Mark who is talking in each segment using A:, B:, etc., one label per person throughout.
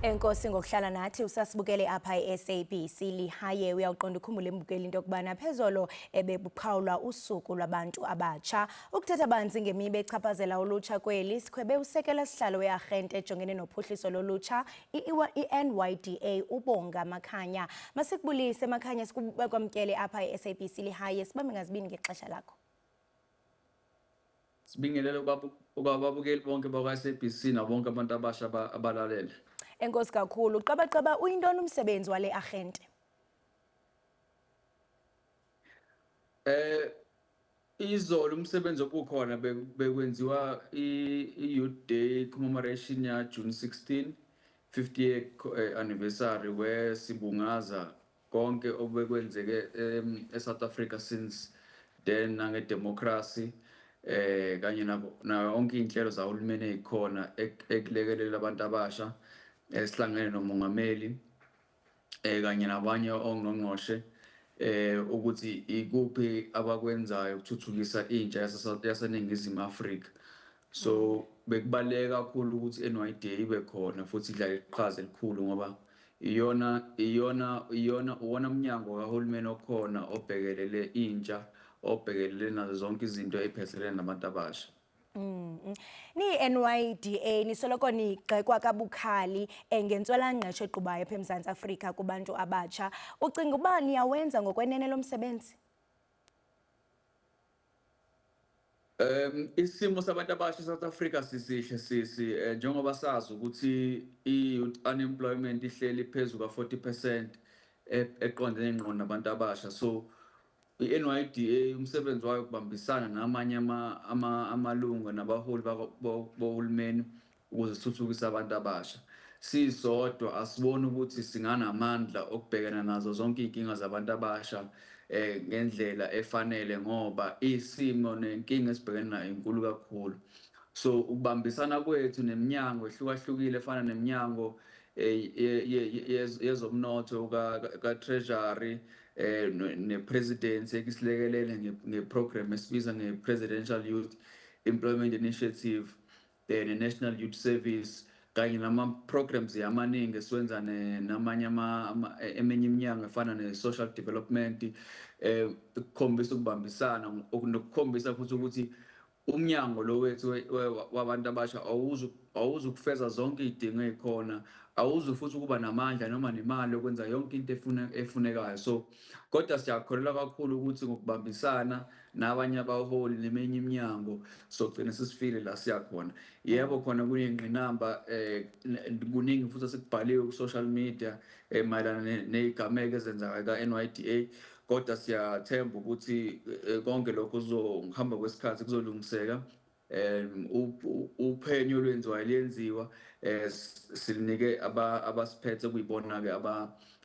A: Enkosi ngokuhlala nathi usasibukele apha e-SABC Lihaye. Uyawuqonda ukhumbule mbukeli into yokubana phezolo ebebuphawulwa usuku lwabantu abatsha. Ukuthetha banzi ngemiba echaphazela ulutsha kweli, sikhwebe usekela sihlalo wearhente ejongene nophuhliso lolutsha i-NYDA uBonga Makhanya. Masikubulise Makhanya, sikwamkele apha e-SABC Lihaye, sibambe ngazibini ngexesha lakho.
B: Sibingelele kwababukeli bonke bakwa-SABC nabonke abantu abasha abalalele.
A: Enkosi kakhulu. Qabaqaba, uyintoni umsebenzi wale arhente?
B: Izolo umsebenzi obukhona bekwenziwa i-Youth Day commemoration ya June 16, 50th anniversary, where sibungaza konke obekwenzeke eSouth Africa since then nange-democracy kanye nabo nayo yonke iy'nhlelo zahulumeni ey'khona ekulekelela abantu abasha. Sihlangene nomongameli kanye nabanye ongqongqoshe ukuthi ikuphi abakwenzayo ukuthuthukisa intsha yaseNingizimu Afrika. So bekubaluleke kakhulu ukuthi i-NYDA ibe khona futhi idlale iqhaza elikhulu ngoba iyona uwona mnyango kahulumeni okhona obhekelele intsha, obhekelele nazo zonke izinto ey'phathelene nabantu abasha.
A: Ni-NYDA nisoloko nigxekwa kabukhali ngentswelangqesho egqubayo apha eMzantsi Afrika kubantu abatsha. Ucinga uba niyawenza ngokwenene lo msebenzi?
B: Isimo sabantu abasha eSouth Africa sisihle sisi, njengoba sazi ukuthi i-youth unemployment ihleli phezu ka-40% eqondene ngqo nabantu abasha. So i-NYDA umsebenzi wayo ukubambisana namanye amalungu nabaholi bohulumeni ukuze sithuthukise abantu abasha. Sisodwa asiboni ukuthi singanamandla okubhekana nazo zonke iy'nkinga zabantu abasha ngendlela efanele ngoba isimo nenkinga esibhekene nayo inkulu kakhulu. So ukubambisana kwethu neminyango ehlukahlukile efana neminyango yezomnotho ka-Treasury ne-Presidency ekisilekelele nge-program esibiza nge-Presidential Youth Employment Initiative, ne-National Youth Service kanye nama-programs amaningi esiwenza namanye eminye iminyango efana ne-social development, ukukhombisa ukubambisana nokukhombisa futhi ukuthi umnyango lo wethu wabantu abasha awuzukufeza zonke iy'dingo ey'khona, awuzu futhi ukuba namandla noma nemali yokwenza yonke into efunekayo. So kodwa siyakholelwa kakhulu ukuthi ngokubambisana nabanye abaholi neminye iminyango sogcina sesifile la siyakhona. Yebo, khona kuney'ngqinamba, kuningi futhi esikubhaliwe ku-social media mayelana ney'gameko ezenzakayo ka-NYDA, kodwa siyathemba ukuthi konke lokho kuzohamba kwesikhathi kuzolungiseka. Uphenyo olwenziwayo liyenziwa, silinike abasiphethe kuyibona-ke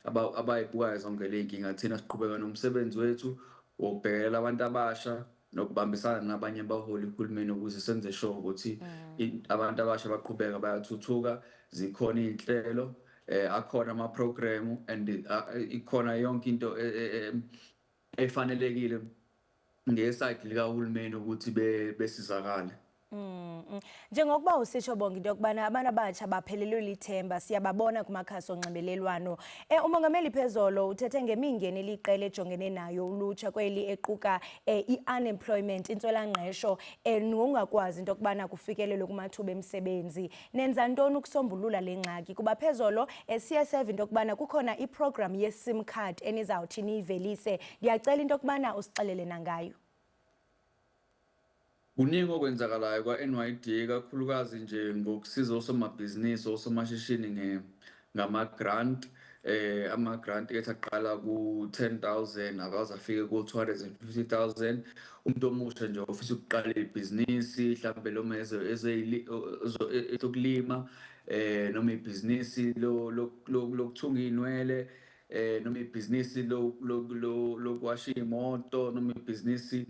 B: abayibukayo zonke ley'nkinga. Thina siqhubeka nomsebenzi wethu wokubhekelela abantu abasha nokubambisana nabanye abaholi kuhulumeni ukuze senze sure ukuthi abantu abasha baqhubeka bayathuthuka, zikhona iy'nhlelo, akhona ama-program and ikhona yonke into efanelekile ngesayidi likahulumeni ukuthi besizakale.
A: Njengokuba usitsho Bonga into yokubana abantu abatsha baphelelwe lithemba, siyababona kumakhasi onxibelelwano. Umongameli phezolo uthethe ngemingeni eliqela ejongene nayo ulutsha kweli equka i-unemployment, intswelangqesho, nokungakwazi into yokubana kufikelelwe kumathuba emisebenzi. Nenza ntoni ukusombulula le ngxaki? Kuba phezolo siye seva into yokubana kukhona iprogram ye-SIM card enizawuthi niyivelise. Ndiyacela into yokubana usixelele nangayo.
B: Kuningi okwenzakalayo kwa-NYDA, kakhulukazi nje ngokusiza osomabhizinisi, osomashishini ngama-grant. Ama-grant ethi aqala ku-10,000 akaze afike ku-250,000. Umuntu omusha nje ofisa ukuqala ibhizinisi mhlambe noma ezokulima, noma ibhizinisi lokuthunga iy'nwele, noma ibhizinisi lokuwasha iy'moto, noma ibhizinisi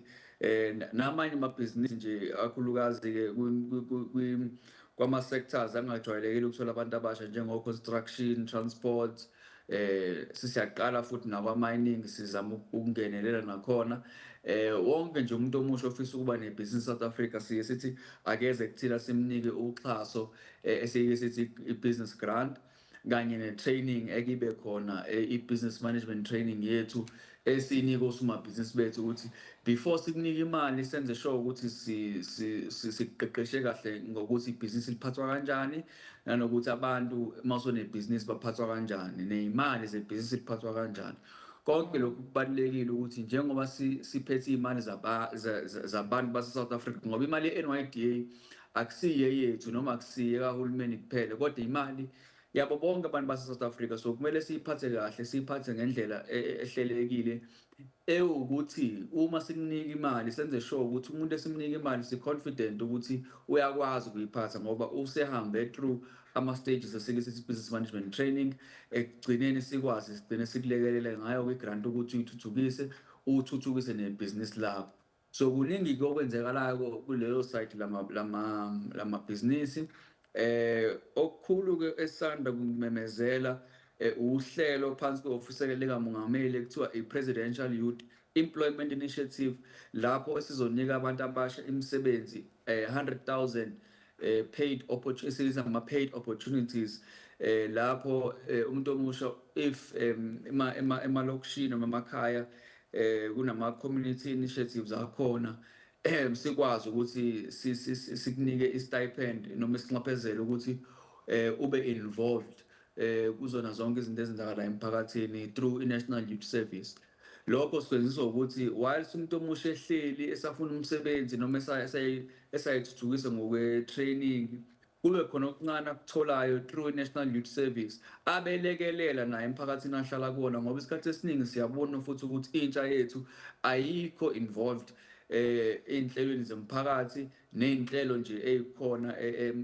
B: namanye amabhizinisi nje, kakhulukazi-ke kwama-sectors angajwayelekile ukuthola abantu abasha njengo-construction, transport. Sisiyaqala futhi nakwa-mining, sizama ukungenelela nakhona. Wonke nje umuntu omusha ofisa ukuba nebhizinisi South Africa siye sithi akeze kuthina simnike uxhaso, esike sithi i-business grant. Kanye ne-training ekibe khona, i-business management training yethu esiyinika osomabhizinisi bethu ukuthi before sikunika imali, senze sure ukuthi siqeqeshe kahle ngokuthi ibhizinisi liphathwa kanjani, nanokuthi abantu mawusunebhizinisi baphathwa kanjani, ney'mali zebhizinisi liphathwa kanjani. Konke lokhu kubalulekile ukuthi njengoba siphethe iy'mali zabantu base-South Africa, ngoba imali ye-NYDA akusiyo eyethu noma akusiyo ekahulumeni kuphela, kodwa imali yabo bonke abantu base-South Africa. So kumele siyiphathe kahle, siyiphathe ngendlela ehlelekile, ewukuthi uma sikunika imali, senze sure ukuthi umuntu esimnika imali si-confident ukuthi uyakwazi ukuyiphatha, ngoba usehambe through ama-stages esike sithi business management training. Ekugcineni sikwazi sigcine sikulekelele ngayo kwi-grant ukuthi uyithuthukise, uthuthukise nebhizinisi lakho. So kuningi-ke okwenzekalayo kuleyo side lamabhizinisi. Okukhulu-ke esisanda kumemezela, uhlelo phansi kwe-ofisi likamongameli kuthiwa i-Presidential Youth Employment Initiative, lapho esizonika abantu abasha imisebenzi, 100,000 paid opportunities, ama-paid opportunities, lapho umuntu omusha if emalokishini noma emakhaya kunama community initiatives akhona, sikwazi ukuthi sikunike i-stipend noma isinxephezelo ukuthi ube involved kuzona zonke izinto ezenzakala emphakathini through i-National Youth Service. Lokho sikwenziswa ukuthi whilst umuntu omusha ehleli esafuna umsebenzi noma esayithuthukisa ngokwe-training, kube khona okuncane akutholayo through i-National Youth Service, abelekelela naye emphakathini ahlala kuwona, ngoba isikhathi esiningi siyabona futhi ukuthi intsha yethu ayikho involved ey'nhlelweni zomphakathi ney'nhlelo nje ey'khona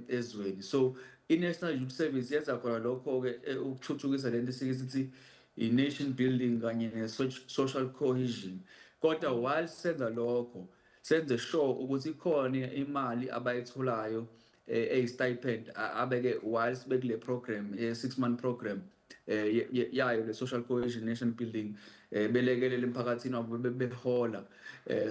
B: ezweni. So i-National Youth Service yenza khona lokho-ke, ukuthuthukisa lento esike sithi i-nation building kanye ne-social cohesion. Kodwa while senza lokho, senze sure ukuthi ikhona imali abayitholayo eyi-stipend, abeke whilst bekule program ye-6 month program yayo le social cohesion, nation building, belekelela emphakathini wabo behola.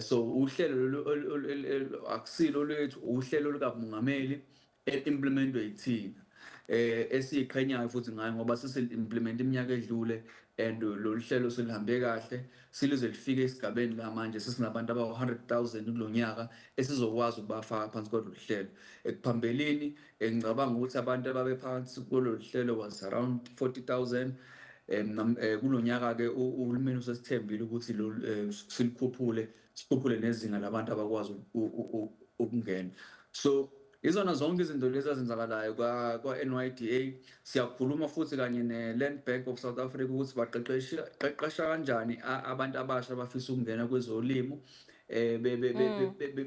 B: So uhlelo lolu akusilo lwethu, uhlelo lukamongameli e-implementwe yithina, esiyiqhenyayo futhi ngayo, ngoba sesi-implement iminyaka edlule and lolu hlelo selihambe kahle silize lifike esigabeni la manje sesinabantu abawu-100,000 kulo nyaka esizokwazi ukubafaka phansi kwalolu hlelo. Ekuphambilini, ngicabanga ukuthi abantu ababephansi kulolu hlelo was around 40,000. Kulo nyaka-ke uhulumeni usesithembile ukuthi silikhuphule, sikhuphule nezinga labantu abakwazi ukungena. So izona zonke izinto lezi ezenzakalayo kwa-NYDA. Siyakhuluma futhi kanye ne-Land Bank of South Africa ukuthi baqeqesha qeqesha kanjani abantu abasha abafisa ukungena kwezolimo,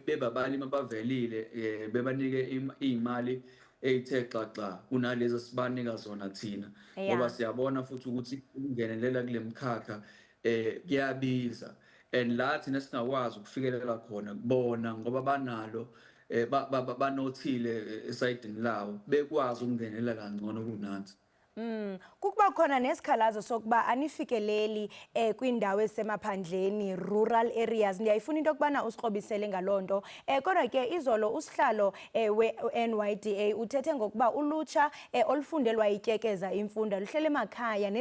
B: bebabalimi abavelile, bebanike iy'mali ey'the xaxa kunalezi esibanika zona thina, ngoba siyabona futhi ukuthi ukungenelela kule mkhakha kuyabiza and la thina singakwazi ukufikelela khona kubona, ngoba banalo banothile esayidini lawo, bekwazi ukungenelela kangcono kunathi.
A: Kukuba khona nesikhalazo sokuba anifikeleli kwindawo ezisemaphandleni, rural areas. Ndiyayifuna into yokubana usikrobisele ngaloo nto. Kodwa ke izolo usihlalo we-NYDA uthethe ngokuba ulutsha olufunde lwayityekeza imfundo luhlele emakhaya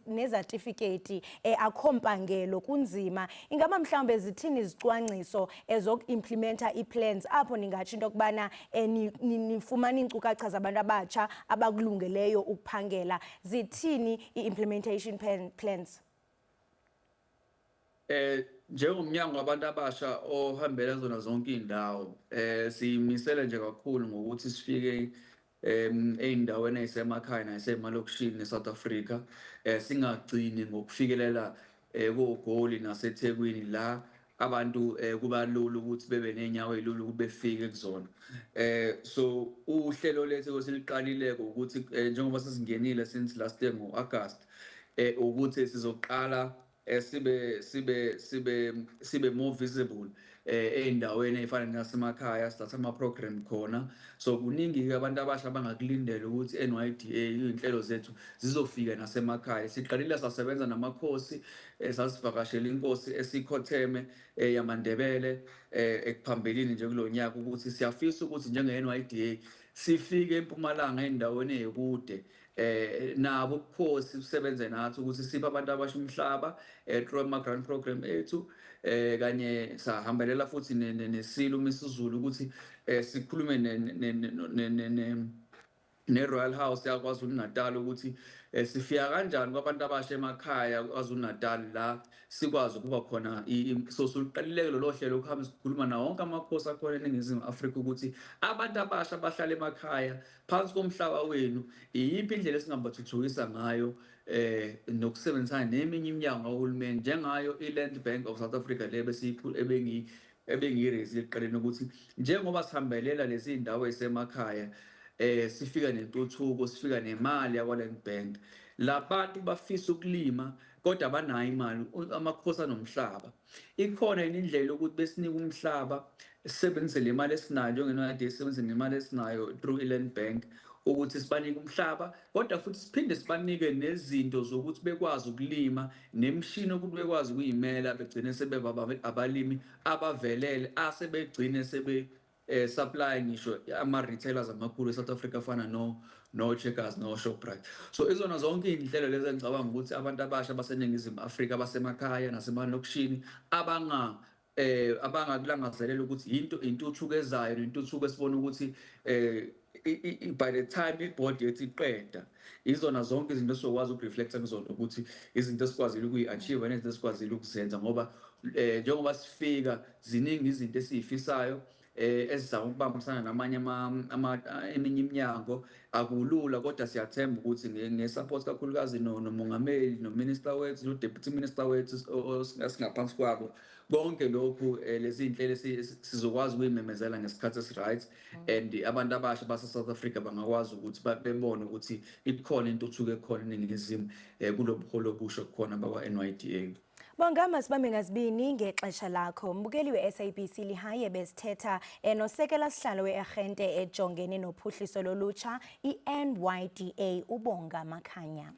A: nezatifiketi, akho mpangelo, kunzima. Ingaba mhlawumbe zithini izicwangciso ezoku-implementa ii-plans apho ningatsho into yokubana nifumana iinkcukacha zabantu abatsha abakulungeleyo ukuphangela? Zithini i-implementation plans?
B: Njengomnyango wabantu abasha ohambela zona zonke indawo, siyimisele nje kakhulu ngokuthi sifike ey'ndaweni ey'semakhaya nasemalokishini eSouth Africa, singagcini ngokufikelela koGoli naseThekwini la abantu kuba lula ukuthi bebe ney'nyawo ey'lula ukuthi befike kuzona. So uhlelo lethu esiliqalile ukuthi, njengoba sesingenile since last year ngo-August, ukuthi sizoqala sibe more visible ey'ndaweni ey'fana nasemakhaya, sithatha ama-program khona. So kuningi-ke abantu abasha abangakulindela ukuthi NYDA, iy'nhlelo zethu zizofika nasemakhaya. Siqalile sasebenza namakhosi, sasivakashela inkosi esikhotheme yamaNdebele ekuphambilini nje kulo nyaka, ukuthi siyafisa ukuthi njenge-NYDA Sifike eMpumalanga, endaweni eyikude, nabo ubukhosi busebenze nathi ukuthi siphe abantu abasha umhlaba through ama grant program ethu, kanye sahambelela futhi nesilo uMisuzulu ukuthi sikhulume ne-Royal House yaKwaZulu Natal ukuthi sifika kanjani kwabantu abasha emakhaya KwaZulu Natal, la sikwazi ukuba khona. So siluqalile lolo hlelo ukuhamba sikhuluma nawo wonke amakhosi akhona eNingizimu Afrika ukuthi abantu abasha abahlala emakhaya phansi komhlaba wenu, iyiphi indlela esingabathuthukisa ngayo, nokusebenzisana neminye iminyango kahulumeni njengayo i-Land Bank of South Africa le besiyiphu ebengiyi-raise ekuqaleni, ukuthi njengoba sihambelela lezi ndawo ezisemakhaya, sifika nentuthuko, sifika nemali yakwa Land Bank, labantu bafisa ukulima kodwa abanayo imali, amakhosi anomhlaba, ikhona yini indlela yokuthi besinike umhlaba, sisebenzise le mali esinayo njenge-NYDA, sisebenzise nemali esinayo through i-Land Bank ukuthi sibanike umhlaba, kodwa futhi siphinde sibanike nezinto zokuthi bekwazi ukulima nemishini ukuthi bekwazi ukuyimela, begcine sebeba abalimi abavelele asebegcine sebe supply ngisho ama retailers amakhulu eSouth Africa afana no Checkers no Shoprite? So izona zonke izinhlelo lezi engicabanga ukuthi abantu abasha baseNingizimu Afrika basemakhaya nasemalokishini abangakulangazelela ukuthi into intuthuko ezayo nentuthuko esibona ukuthi by the time i-board yethu iqeda, izona zonke izinto esizokwazi uku-reflecta kuzona ukuthi izinto esikwazile ukuyi-achieve nezinto esikwazile ukuzenza, ngoba njengoba sifika ziningi izinto esiyifisayo ezizama ukubambisana namanye eminye iminyango. Akulula, kodwa siyathemba ukuthi nge-support kakhulukazi nomongameli, no-minister wethu, no-deputy minister wethu esingaphansi kwabo, konke lokhu, lezi iy'nhlelo sizokwazi ukuyimemezela ngesikhathi esi-right and abantu abasha base-South Africa bangakwazi ukuthi bebone ukuthi ikhona intuthuko ekhona eNingizimu kulo buholi obusha kukhona bakwa-NYDA.
A: Bonga, masibambe ngazibini ngexesha lakho. Mbukeli we-SABC Lehae, besithetha nosekela sihlalo we-arhente ejongene nophuhliso lolutsha, i-NYDA, uBonga Makhanya.